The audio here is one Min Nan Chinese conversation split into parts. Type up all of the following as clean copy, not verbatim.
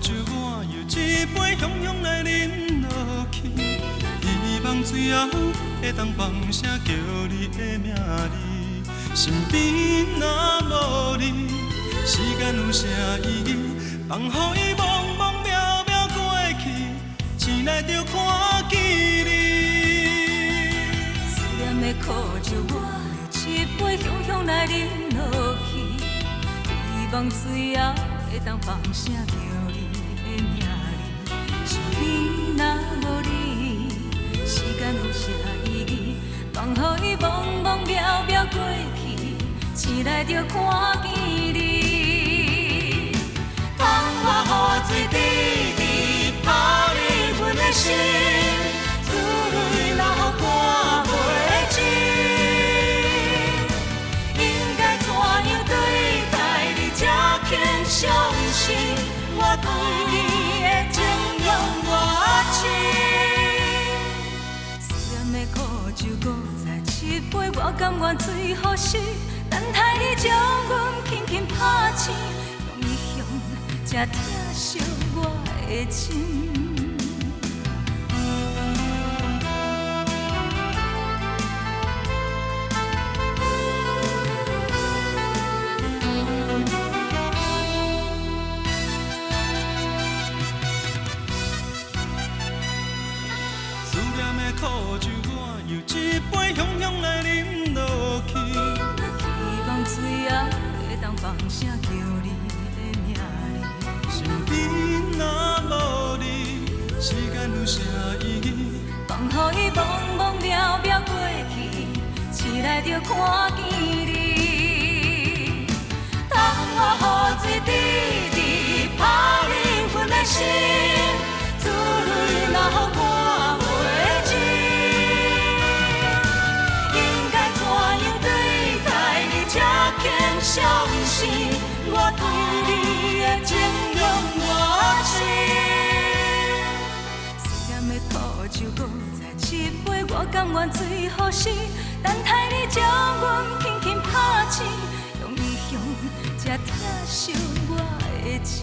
酒，我又一杯雄雄來啉落去，希望最後會當放聲叫你的名字。身邊若無你，時間有啥意義？放予伊茫茫渺渺過去，醒來就看見你。思念的苦酒，我又一杯雄雄來啉落去，希望最後會當放聲叫你的名字。身邊若無你，時間有啥意義？放予伊茫茫渺渺過去，醒來就看見你。窗外雨水滴滴拋離阮的心，珠淚若雨看袂清。應該怎樣對待你才肯相信？我對你的情用偌深。思念的苦酒，閣再一杯，我甘願醉予死，等待你將阮輕輕拍醒，用異鄉這疼惜我的心。思念的苦酒，我又一杯雄雄來啉落去，希望最後會當放聲叫你的名字。身邊若無你，時間有啥意義？放予伊茫茫渺渺過去，醒來就看見你。窗外雨水滴滴拋離阮的心，珠淚若雨看袂清。應該怎樣對待你才肯相信？我對你的情用偌深。思念的苦酒，閣再一杯，我甘願醉予死，等待你將阮輕輕拍醒，用異鄉這疼惜我的心。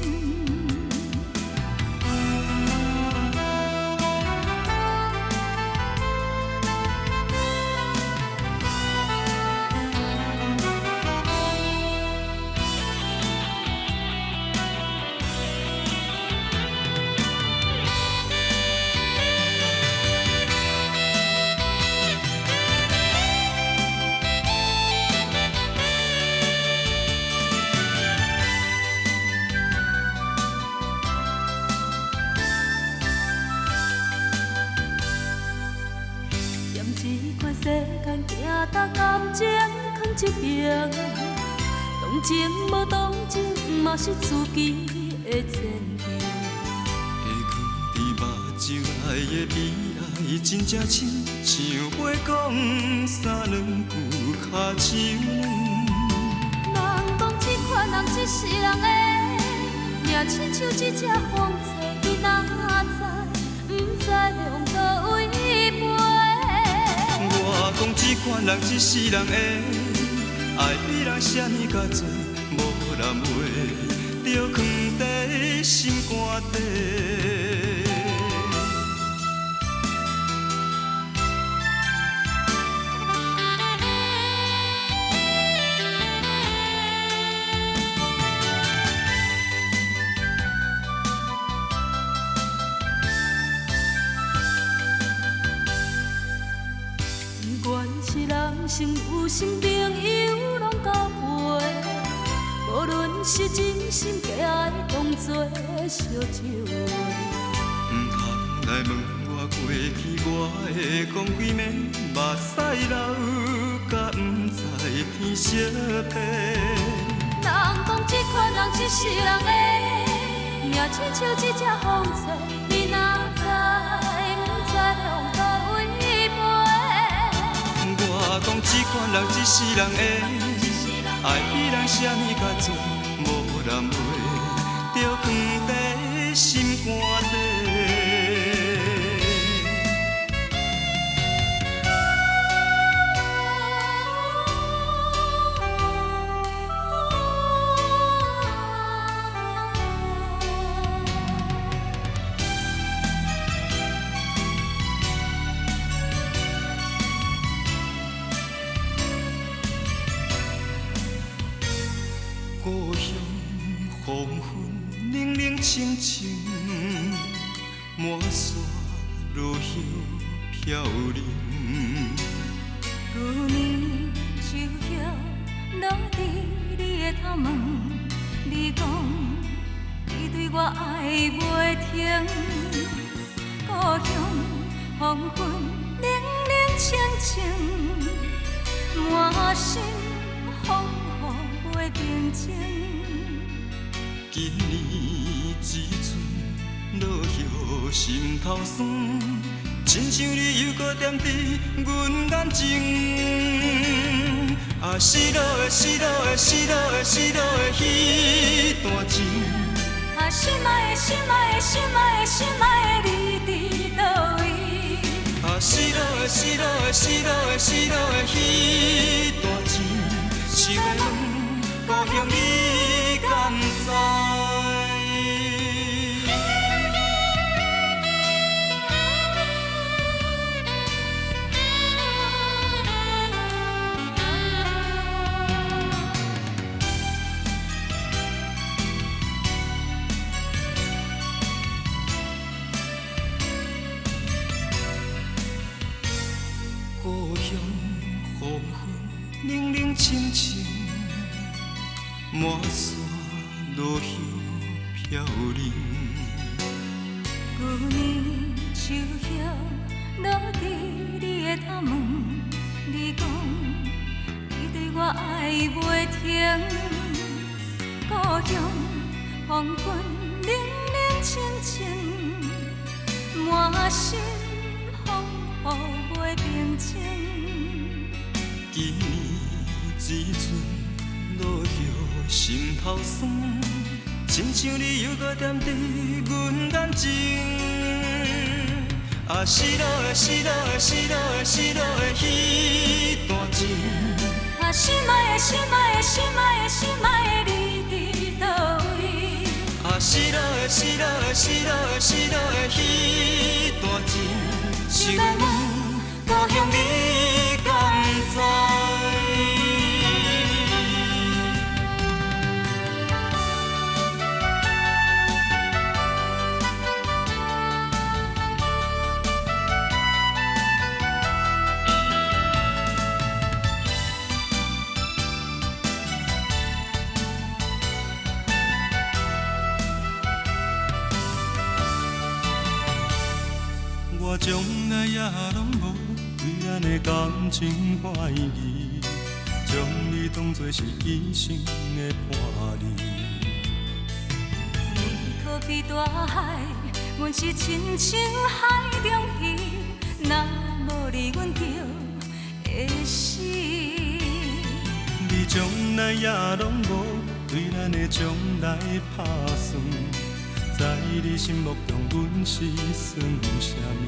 踮這款世間行踏感情囥一爿，同情無同情嘛是自己的前程。下囥佇目睭內的悲哀真正深，想欲講三兩句跤手軟。人講這款人這世人的命，親像一隻風冊，伊哪知，毋知欲往佗位飛。我講這款人這世人的愛比人啥物較濟，無人袂著囥佇心肝底。不管是人生有心朋友攏交陪，無論是真心假愛，當作相招。毋通來問我過去，我會講幾暝，目屎流甲毋知天相配。人講這款人這世人的命，親像一隻風冊，你哪知，毋知欲往佗位飛。我講這款人這世人的愛比人啥物較濟，無人袂著囥佇心肝底。清清，满山落叶飘零。旧年树叶落伫你的头毛，你讲你对我爱袂停。故乡黄昏冷冷清清，满心风雨袂平静。今年这阵落叶心头酸，亲像你犹阁踮伫阮眼前。啊，失落的失落的失落的失落的彼段情。啊，心爱的心爱的心爱的心爱的你伫佗位？啊，失落的失落的失落的失落的彼段情，想欲问故乡你敢知？故乡黄昏冷冷清清，满山落叶飘零。旧年树叶落伫你的头毛，你讲你对我爱袂停。故乡黄昏冷冷清清，满心风雨袂平静。今年这阵落叶心头酸，亲像你犹阁踮伫阮眼前。啊，失落的失落的失落的失落的彼段情。啊，心爱的心爱的心爱的心爱的你伫佗位？啊，失落的失落的失落的失落的彼段情，想欲问故乡你敢知？我将来也拢无对咱的感情怀疑，将你当作是一生的伴侣。你可比大海，阮是亲像海中鱼，若无你，阮就会死。你将来也拢无对咱的将来拍算，在你心目中，阮是算啥物？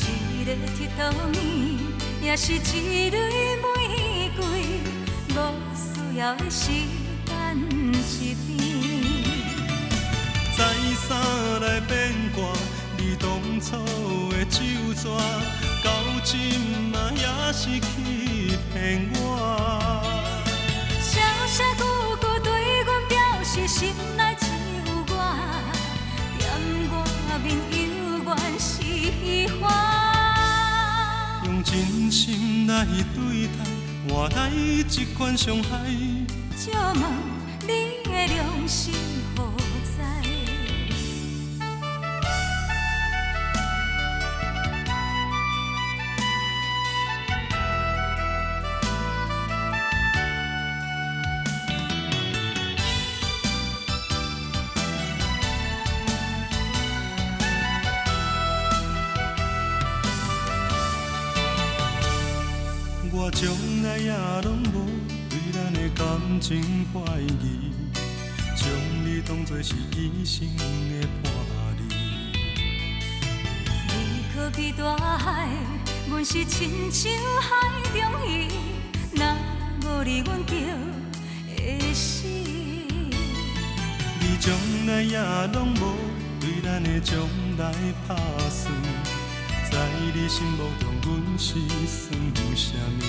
一个铁头耳，也是一蕊玫瑰，无需要的时间一边。知啥来变卦？你当初的酒纸，到这马也是欺骗我。声声句句对阮表示心内只有我，踮我面犹原是花。用真心来对待，换来这款伤害。借问你的良心何在？我将来也拢无对咱的感情怀疑，将你当作是一生的伴侣。你可比大海，阮是亲像海中鱼，若无你，阮就会死。你将来也拢无对咱的将来拍算，在你心目中，阮是算啥物？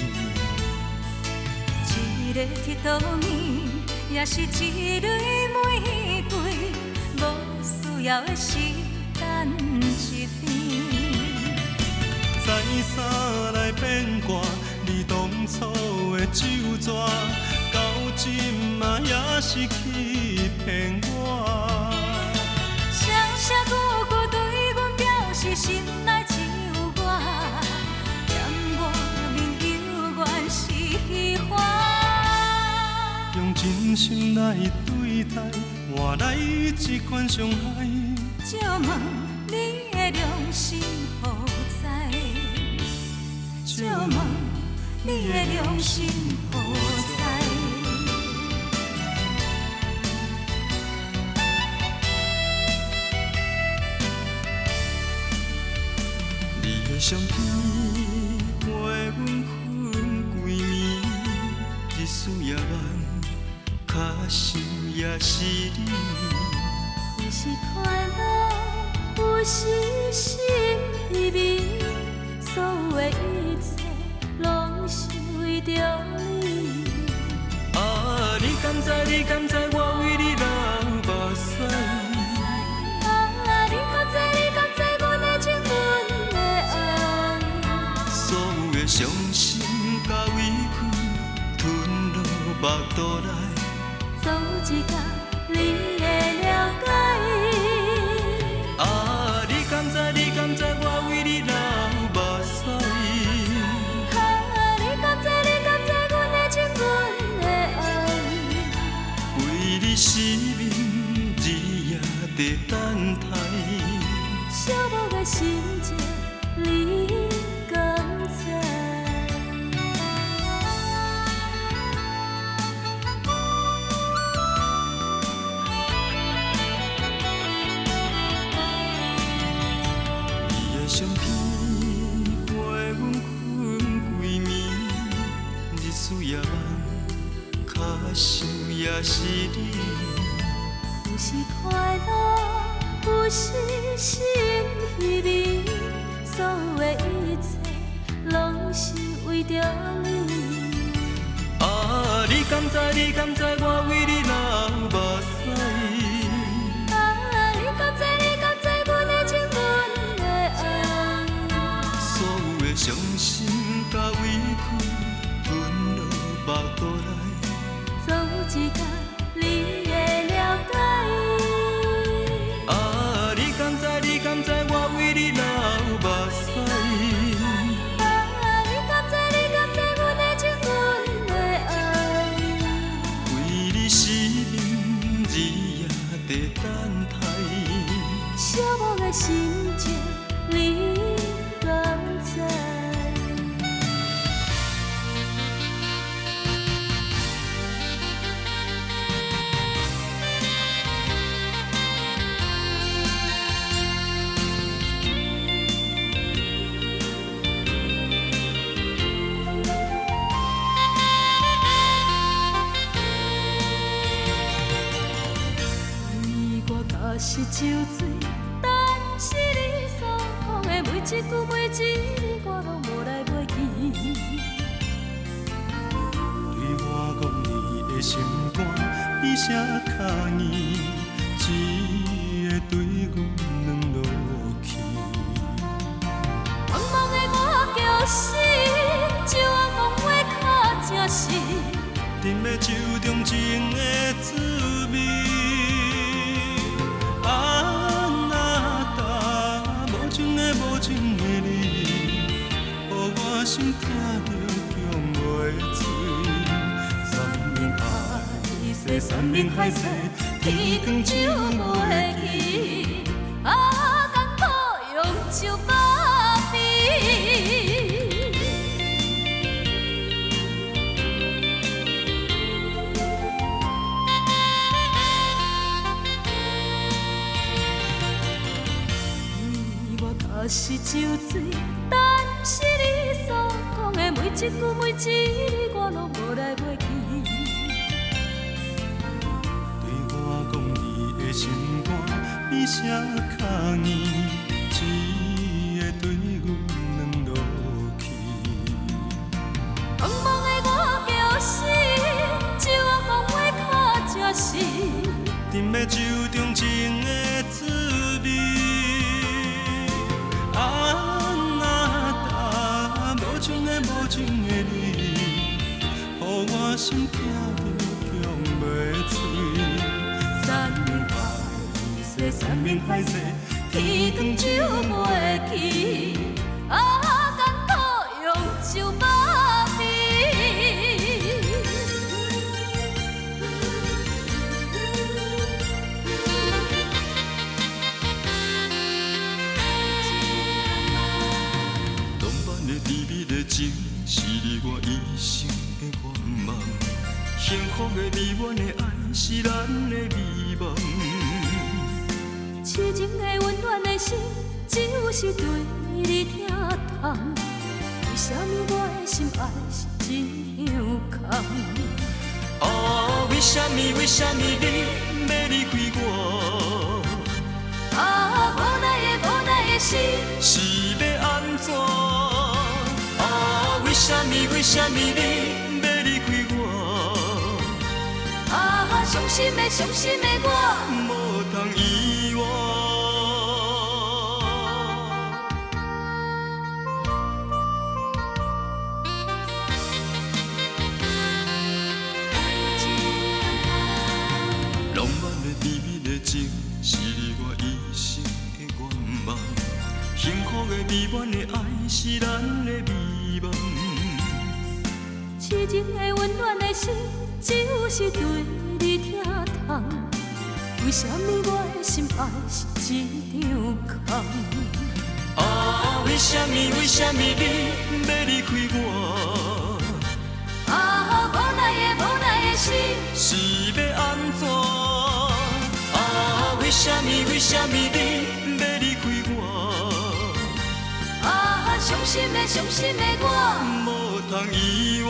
一个铁道耳，也是一蕊玫瑰，需要的是等一边。再三来变卦，你当初的酒纸，到这马也是欺骗我。声声句句对阮表示心内只有我，嫌我面犹原是虚华。用真心来对待，换来这款伤害。借问你的良心何在？借问你的良心何在？你的相片陪阮睏规暝，日思夜梦，较想也是你。有时快乐，有时心稀微，所有的一切拢是为著你。啊，你敢知？你敢知？我为你流目屎。啊，你敢知？你敢知？阮的情，阮的爱。所有的伤心佮委屈，吞落腹肚内。总有一天你会了解。啊，你敢知？你敢知？我为你流目屎。啊，你敢知？你敢知？阮的情，阮的爱。为你失眠，日夜伫等待。寂寞的心情，你敢知？你的相片陪阮睏规暝，日思夜梦，较想也是你。有时快乐，有时心稀微，所有的一切拢是为著你。啊，你敢知？你敢知？我为你流目屎。啊，你敢知？你敢知？阮的情，阮的爱。所有的伤心佮委屈，吞落腹肚内。总有一天你会了解。啊，你敢知？你敢知？我为你流目屎。啊，你敢知？你敢知？阮的情，阮的爱。为你失眠，日夜伫等待。寂寞的心情，你敢知？你我若是酒醉，但是你所讲的每一句每一字，我拢无来袂记。对我讲你的心肝比啥较硬，只会对阮软落去。茫茫的我叫死，酒仔讲话较诚实。饮的酒中情的滋味。啊那达，无情的无情的你，予我心痛著讲袂出。山盟海誓，山盟海誓，天长久袂记。啊，艰苦用酒把比。你我若是酒醉，但是你所讲的每一句每一字，我拢无来袂记。对我讲你的心肝比啥较硬，只会对阮软落去。茫茫的我叫死，酒仔讲话较诚实。饮的酒中情的滋无情的你，予我心疼著强袂喙。山盟海誓，山盟海誓，天长就袂去，啊，艰苦用酒把比。浪漫的甜蜜的情，是你我一生的愿望。幸福的美满的爱，是咱的美梦。痴情的温暖的心，只有是对你疼痛。为啥物我的心爱是这样空？啊，为啥物？为啥物你欲离开我？啊，无奈的无奈的心，是欲按怎？啊，为啥物？为啥物你欲离开我？啊，伤心的伤心的我，无通遗忘。浪漫的甜蜜的情，是你我一生的愿望。幸福的美满的爱，是咱的美梦。痴情的温暖的心，只有是对你疼痛。为啥物我的心爱是这样空？啊，为啥物？为啥物你欲离开我？啊，无奈的无奈的心，是欲按怎？啊，为啥物？为啥物你欲离开我？啊，伤心的伤心的我，无通遗忘。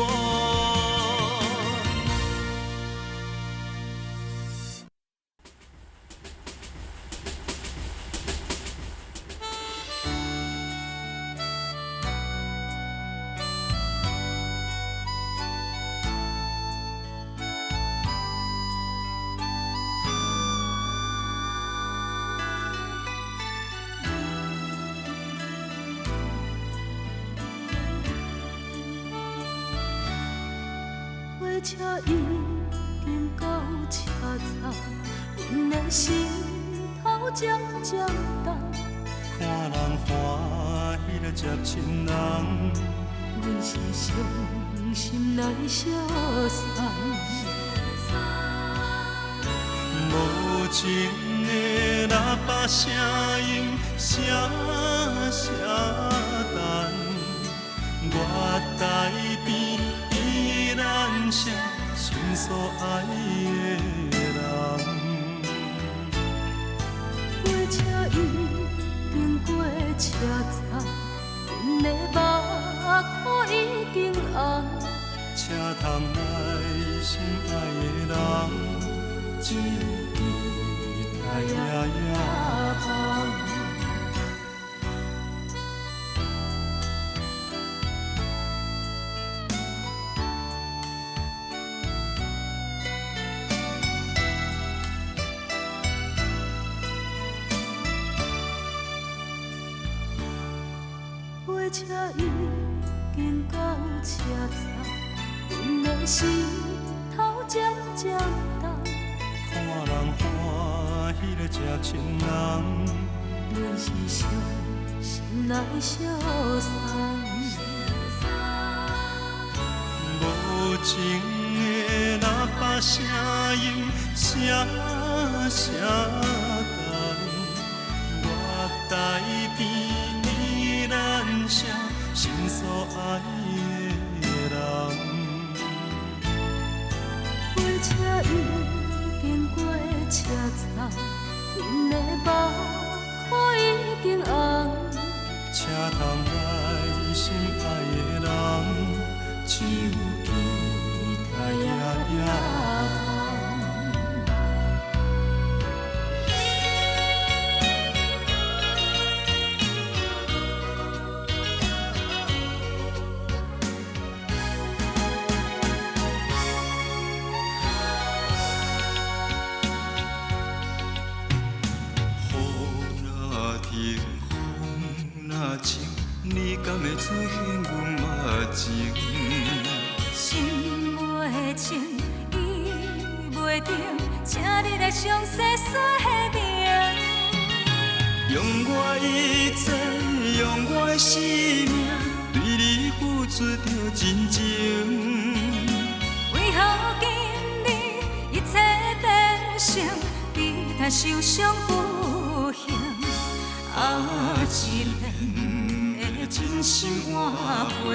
火车已经到车站，阮的心头渐渐重。看人欢喜来接亲人，阮是伤心来相送。无情的喇叭声音，声声重。月台边依然写心所爱的人。火车已经过车站，阮的目眶已经红。车窗内心爱的人，只有期待夜夜梦。火车已经到车站，阮的心头渐渐重。看人欢喜来接亲人，阮是伤心来相送。无情的喇叭声音，声声重。月台边依然写心所爱的人。火车已经过车站，阮的目眶已经红。车窗内心爱的人，只有期待夜夜梦。风若停，风若静，你敢会出现阮目前？情。心袂清，意袂定，请你來詳細說明。用我一切，用我的生命，對你付出著真情。為何今日一切變成悲嘆受傷不幸？啊，一片的真心換回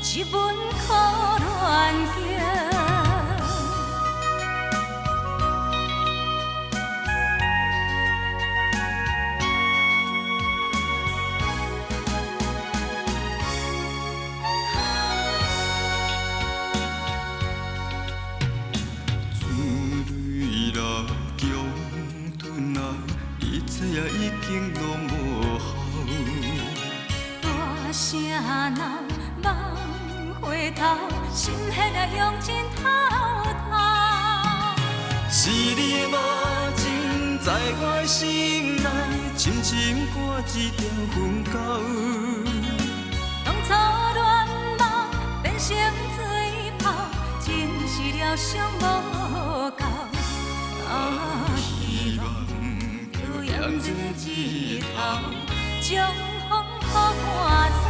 一吻苦戀情。自淚流強吞啊，一切也已經攏無效。大聲鬧，望回頭，心血也用盡透透。是你的目睛在我的心內，深深割一條痕溝。當初戀夢變成水泡，真是療傷無夠。啊，希望就就踮踮這這日日頭頭，將風雨趕走。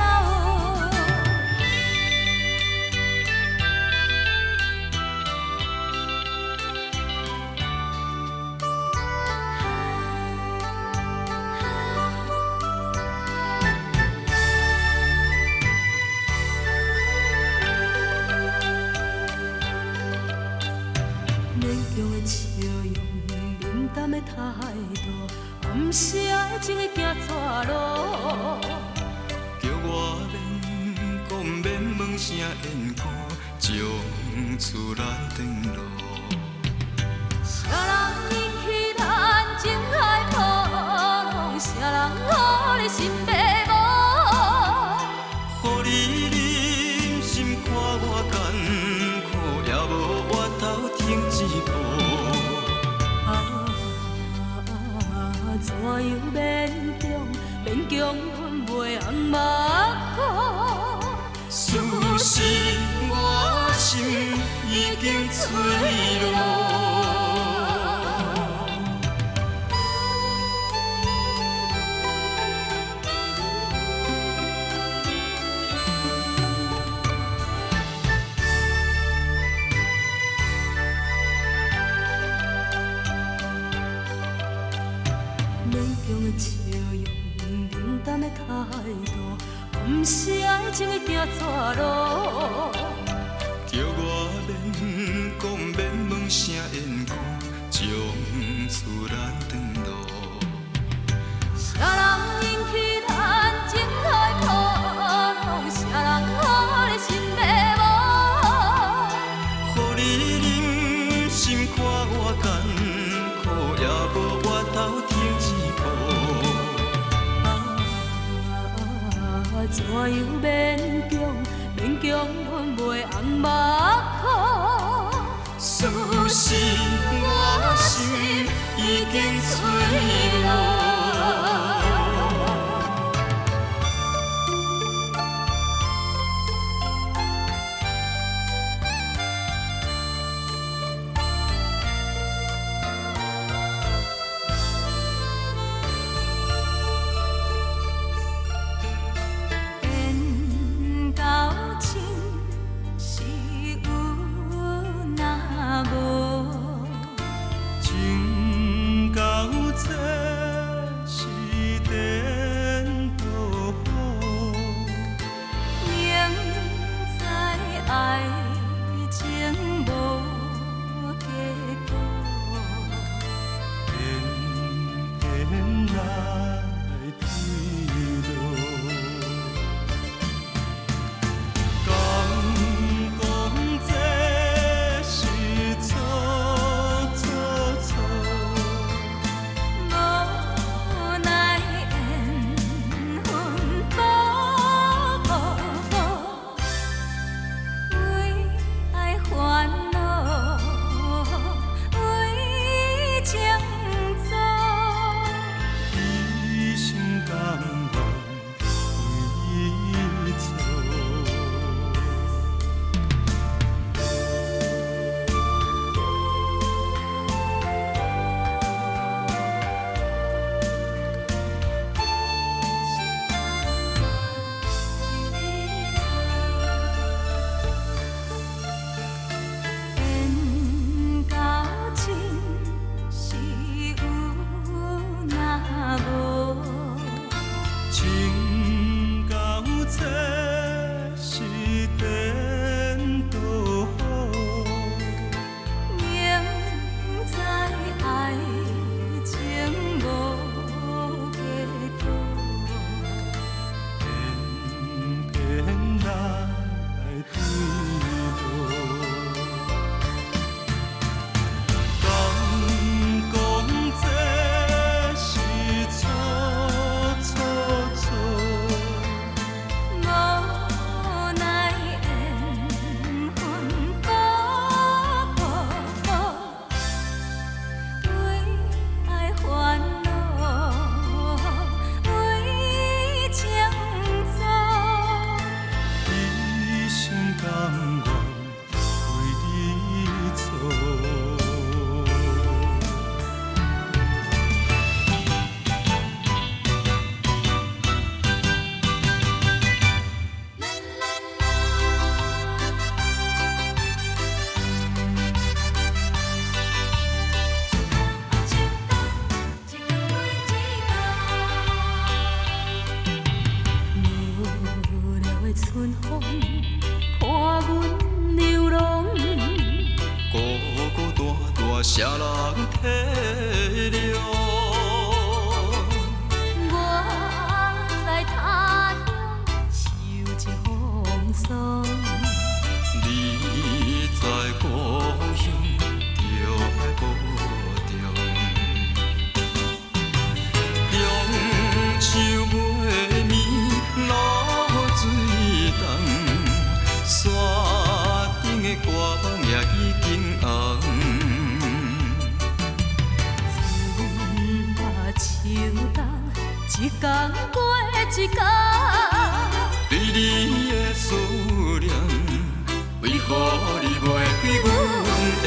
勉強的笑容，冷淡的態度，暗時愛情的行錯路。叫我免講免問啥緣故，從此咱斷路。啥人引起咱情愛波浪？啥人予你心迷惘？予你忍心看我艱苦，也無回頭停一步。啊，怎樣勉強勉強阮袂紅目眶？事實我心已經脆弱。勉強的笑容，冷淡的態度，暗時愛情的行錯路。叫我免講免問啥緣故，從此咱斷路。啥人引起咱情愛波浪？啥人予你心迷惘？予你忍心看我艱苦，也無回頭停一步。啊，怎樣勉強勉強阮袂紅目眶？事實我心已經脆弱。缘到尽是有若無，情到这的春風伴阮流浪。孤孤單單，誰人體諒？我在他鄉受盡風霜，你在故鄉著愛保重。中秋尾暝露水重，山頂的歌夢也已經紅。春夏秋冬，一工過一工。對你的思念，為何你袂開阮的